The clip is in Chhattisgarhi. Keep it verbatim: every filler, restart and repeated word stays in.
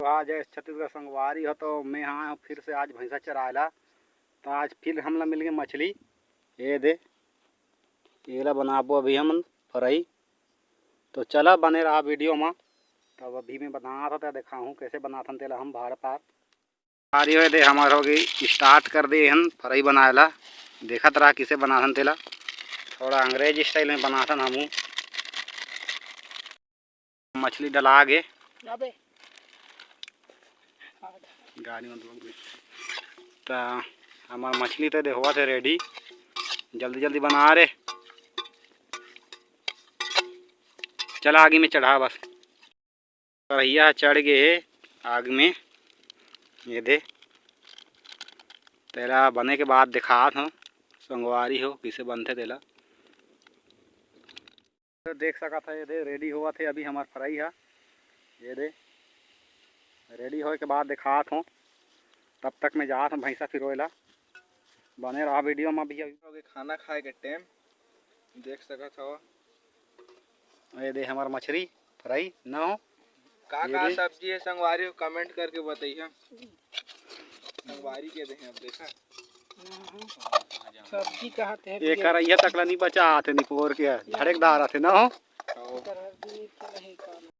तो आज जय छत्तीसगढ़ संगवारी हो, तो मैं आए हूँ फिर से आज भैंसा चराए ला। तो आज फिर हमला मिल गए मछली, ये दे, ये ला बनाबो अभी हम फ्राई। तो चला बने रहा वीडियो में। तब अभी मैं बनात हूँ, तो दिखाहूँ कैसे बनाथन तेला हम भाड़ पार। अरे ये दे, हमार हो गई, स्टार्ट कर दिए हन फ्राई बनाए ला। देखत रहा किसे बनाथन तेला, थोड़ा अंग्रेज स्टाइल में बनाथन हमू। मछली डला गे। अबे। गाड़ी में तो, त हमार मछली तो दे होवत हे रेडी, जल्दी जल्दी बना रे। चला आगी में चढ़ा बस। कढ़ैया चढ़ गे हे आग में, ये दे। तेला बने के बाद दिखात हूँ संगवारी हो, किसे बनथे तेला। तो देख सकत हे, ये दे रेडी होवत हे अभी हमार फ्राई हा। ये दे रेडी होए के बाद दिखात हूँ, तब तक मैं जात हूँ भैंसा फिरोए ला। बने रहा वीडियो में। अभी अभी हो गए खाना खाए के टाइम, देख सकत हो। ये दे हमार मछली फ्राई ना हो। का ये का दे। सब्जी है संगवारी हो, कमेंट करके बताइए। संगवारी के दे हैं, अब देखा। सब्जी कहाँ ते ये करैया तक ला नहीं बचा आथे, निपोर के झड़कदार आथे ना हो।